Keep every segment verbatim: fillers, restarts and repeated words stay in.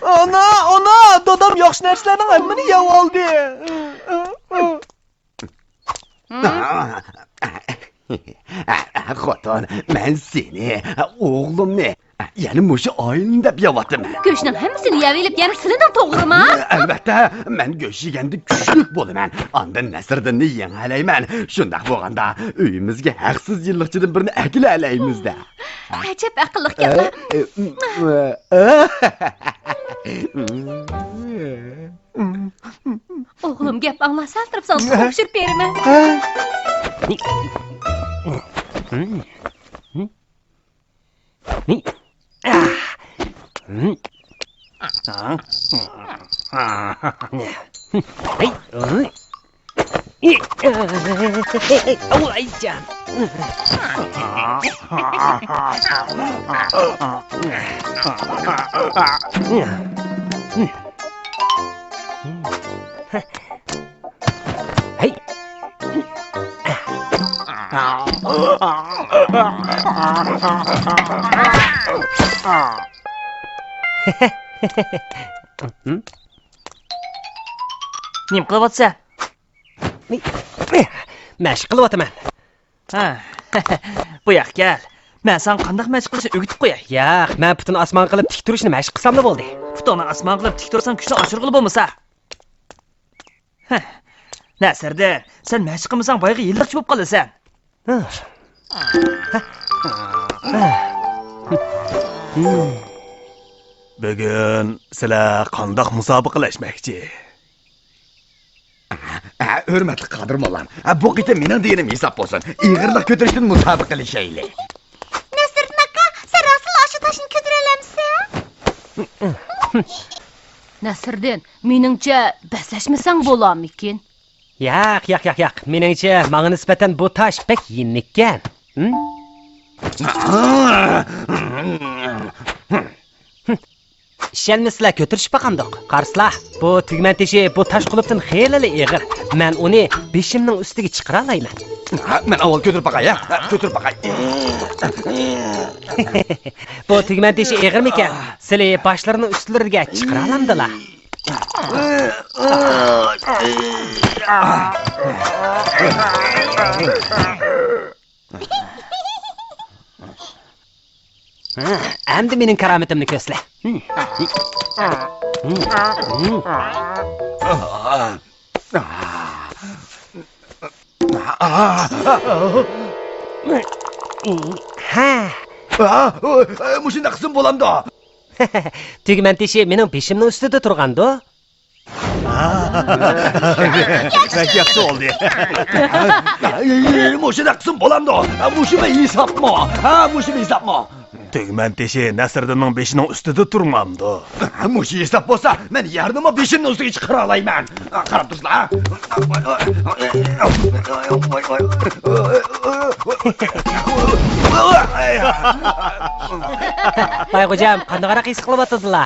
ئانا، ئانا، دادام ياخشى نەرسىلەرنىڭ ھەممىنى يەۋالدى. خوتۇن، مەن سېنى، ئوغلۇمنى، يەنە مۇشۇ ئائىلىنى دەپ يەۋاتىمەن. گۆشنىڭ ھەممىسىنى يەۋېلىپ، يەنە سېلىدىڭ، توغرىمۇ؟ ئەلۋەتتە، مەن گۆش يېگەندە كۈچلۈك بولىمەن. ئاندىن نەسىردىننى يېڭەلەيمەن. شۇنداق بولغاندا، ئۆيىمىزگە ھەقسىز يىللىقچىدىن بىرنى ئەكېلەلەيمىز-دە. ئەجەب ئەقىللىق گەپلەر. ئوغلۇم گەپ ئاڭلاسا، ئالدىراپ سالدىم، تاپشۇرۇپ بېرىمەن. ھەي! نېمە قىلىۋاتىسەن؟ مەشىق قىلىۋاتىمەن. ھە. بۇ ياققا كەل. مەن ساڭا قانداق مەشىق قىلىشنى ئۆگىتىپ قوياي. ياق، مەن پۇتۇنى ئاسمانغا قىلىپ تىك تۇرۇشنى مەشىق قىلساملا بولدى. پۇتۇڭنى ئاسمانغا قىلىپ تىك تۇرساڭ، كۈچنى ئاشۇرغىلى بولمىسا. ھە. نەسىردىن، سەن مەشىق قىلمىساڭ، بايىقى يىللىقچى بولۇپ قالىسەن. بۈگۈن سىلەر قانداق مۇسابىقىلەشمەكچى؟ ھۆرمەتلىك قادىر موللام، بۇ قېتىم مېنىڭ دېگىنىم ھېساب بولسۇن. ئېغىرلىق كۆتۈرۈشتىن مۇسابىقىلىشەيلى. نەسىردىن ئاكا، سەن راستلا ئاشۇ تاشنى كۆتۈرەلەمسەن؟ نەسىردىن، مېنىڭچە، بەسلەشمىسەڭ بولامىكىن؟ ياق، ياق، ياق، ياق. مېنىڭچە، ماڭا نىسبەتەن بۇ تاش بەك يېنىككەن. ھىم؟ ئىشەنمىسىلە، كۆتۈرۈشۈپ باقامدۇق. قارىسىلا، بۇ تۈگمەن تېشى بۇ تاش قۇلۇپتىن خېلىلا ئېغىر. مەن ئۇنى بېشىمنىڭ ئۈستىگە چىقىرالايمەن. ھە، مەن ئاۋۋال كۆتۈرۈپ باقاي، ھە؟ ھە، كۆتۈرۈپ باقاي. بۇ تۈگمەن تېشى ئېغىرمىكەن؟ سىلى باشلىرىنىڭ ئۈستلىرىگە چىقىرالامدىلا؟ ھە، ئەمدى مېنىڭ كارامىتىمنى كۆرسىلە. ھە. مۇشۇنداق قىلسىمۇ بولامدۇ؟ تۈگمەن تېشى مېنىڭ بېشىمنىڭ ئۈستىدە تۇرغاندۇ؟ بەك ياخشى بولدى. مۇشۇنداق قىلسىمۇ بولامدۇ؟ مۇشۇمۇ ھېسابمۇ؟ ھە، مۇشۇمۇ ھېسابمۇ؟ تۈگمەن تېشى نەسىردىننىڭ بېشىنىڭ ئۈستىدە تۇرمامدۇ؟ مۇشۇ ھېساب بولسا، مەن يەرنىمۇ بېشىمنىڭ ئۈستىگە چىقىرالايمەن. قاراپ تۇرسىلا. بايغوجام، قانداقراق ھېس قىلىۋاتىدىلا؟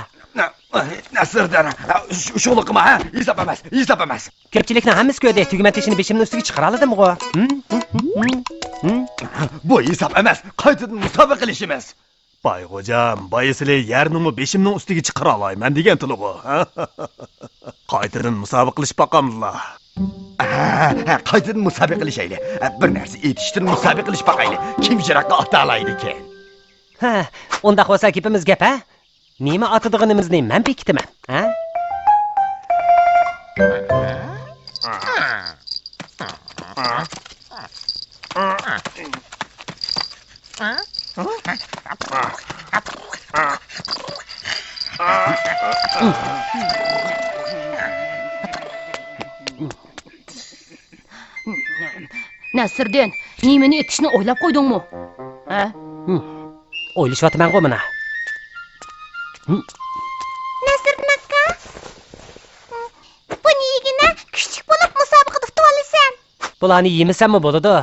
نەسىردىن، شۇ، شۇلىقىما، ھە؟ ھېساب ئەمەس، ھېساب ئەمەس. كۆپچىلىكنىڭ ھەممىسى كۆردى، تۈگمەن تېشىنى بېشىمنىڭ ئۈستىگە چىقىرالىدىمغۇ؟ ھىم؟ ھىم؟ ھىم؟ ھىم؟ بۇ ھېساب ئەمەس، قايتىدىن مۇسابىقە قىلىشىمىز. بايغوجام، بايا سىلى يەرنىمۇ بېشىمنىڭ ئۈستىگە چىقىرالايمەن دېگەنتىلىغۇ. قايتىدىن مۇسابىقە قىلىشىپ باقامدىلا؟ ھە، ھە، قايتىدىن مۇسابىقە قىلىشايلى. بىر نەرسە ئېتىشتىن مۇسابىقە قىلىشىپ باقايلى. كىم يىراققا ئاتالايدىكىن؟ ھە، ئۇنداق بولسا گېپىمىز گەپ، ھە؟ نېمە ئاتىدىغىنىمىزنى مەن بېكىتىمەن، ھە؟ نەسىردىن، نېمىنى ئېتىشنى ئويلاپ قويدۇڭمۇ؟ ھە؟ ھىم. ئويلىشىۋاتىمەنغۇ مانا. ھىم. نەسىردىن ئاكا، بۇنى يېگىنە كۈچلۈك بولۇپ مۇسابىقىدە ئۇتۇۋالىسەن. بۇلارنى يېمىسەممۇ بولىدۇ.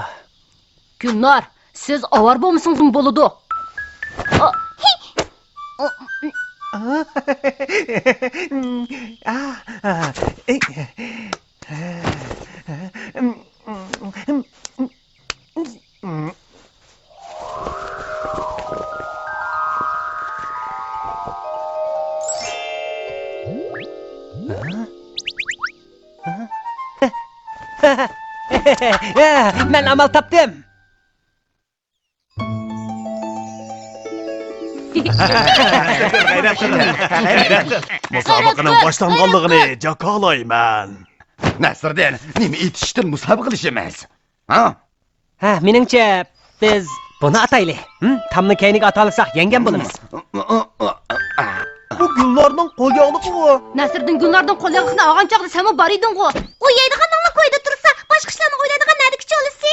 گۈلنار، سىز ئاۋارە بولمىسىڭىزمۇ بولىدۇ. مەن ئامال تاپتىم. مۇسابىقىنىڭ باشلانغانلىقىنى جاكارلايمەن. نەسىردىن، نېمە ئېيتىشتىن مۇسابىقىلىشىمىز؟ ھە؟ ھە، مېنىڭچە، بىز بۇنى ئاتايلى. ھىم؟ تامنى كەينىگە ئاتالىساق، يەڭگەن بولىمىز. بۇ گۈلنارنىڭ قول ياغلىقىغۇ. نەسىردىن گۈلنارنىڭ قول ياغلىقىنى ئالغان چاغدا سەنمۇ بار ئىدىڭغۇ. ئۇ يەيدىغاننىڭلا كويىدا تۇرسا، باشقا ئىشلارنى ئويلايدىغان نەدىكى چولىسى؟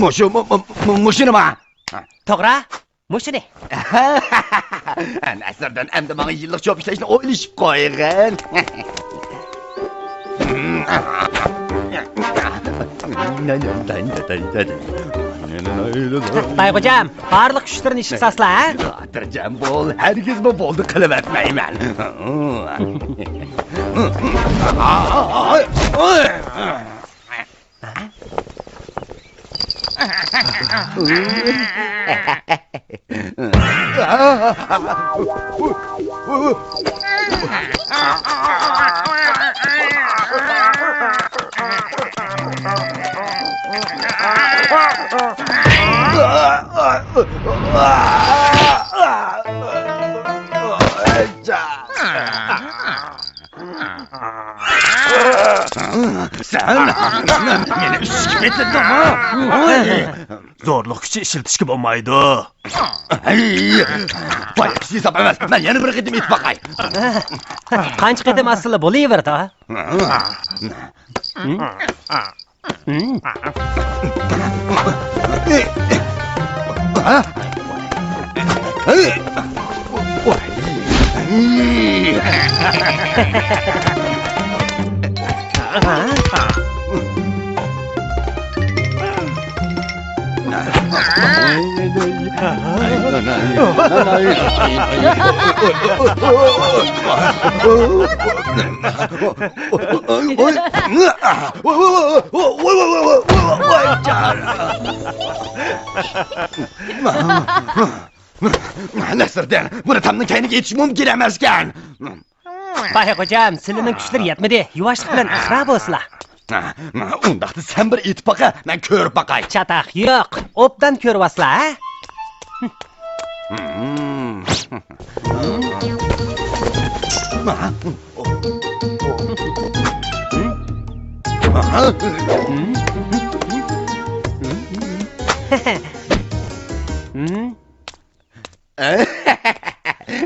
مۇشۇ، مۇ-، مۇ-، مۇ-، مۇشۇنىما؟ توغرا، مۇشۇنى. نەسىردىن، ئەمدى ماڭا يىللىق چوپ ئىشلەشنى ئويلىشىپ قويغىن. باي خوجام، بارلىق كۈچلىرىنى ئىشقا سالسىلا، ھە؟ خاتىرجەم بول، ھەرگىزمۇ بولدى قىلىۋەتمەيمەن. سەن مېنى ئۈسكۈپ ئېتىدىڭمۇ؟ زورلۇق كۈچى ئىشلىتىشكە بولمايدۇ. ھەي! بايىقى ھېساب ئەمەس، مەن يەنە بىر قېتىم ئېتىپ باقاي. قانچە قېتىم ئاتسىلا بولۇۋېرىدۇ. نەسىردىن، بۇنى تامنىڭ كەينىگە ئېتىش مۇمكىن ئەمەسكەن. باي خوجام، سىلىنىڭ كۈچلىرى يەتمىدى، يۇۋاشلىق بىلەن ئىقرار بولسىلا. ئۇنداقتا سەن بىر ئېتىپ باقە، مەن كۆرۈپ باقاي. چاتاق يوق، ئوبدان كۆرۈۋالسىلا، ھە؟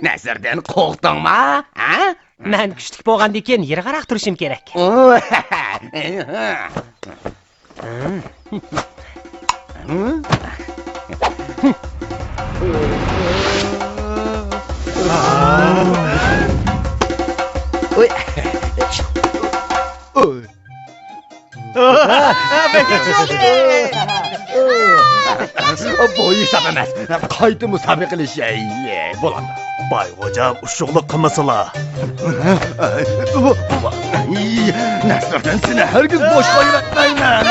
نەسىردىن، قورقتۇڭما؟ ھە؟ مەن كۈچلۈك بولغاندىكىن يىراقراق تۇرۇشۇم كېرەك. بۇ ھېساب ئەمەس. قايتا مۇسابىقىلىشەي. بولامدۇ؟ باي خوجام، ئۇششۇقلۇق قىلمىسىلا. نەسىردىن، سېنى ھەرگىز بوش قويۇۋەتمەيمەن.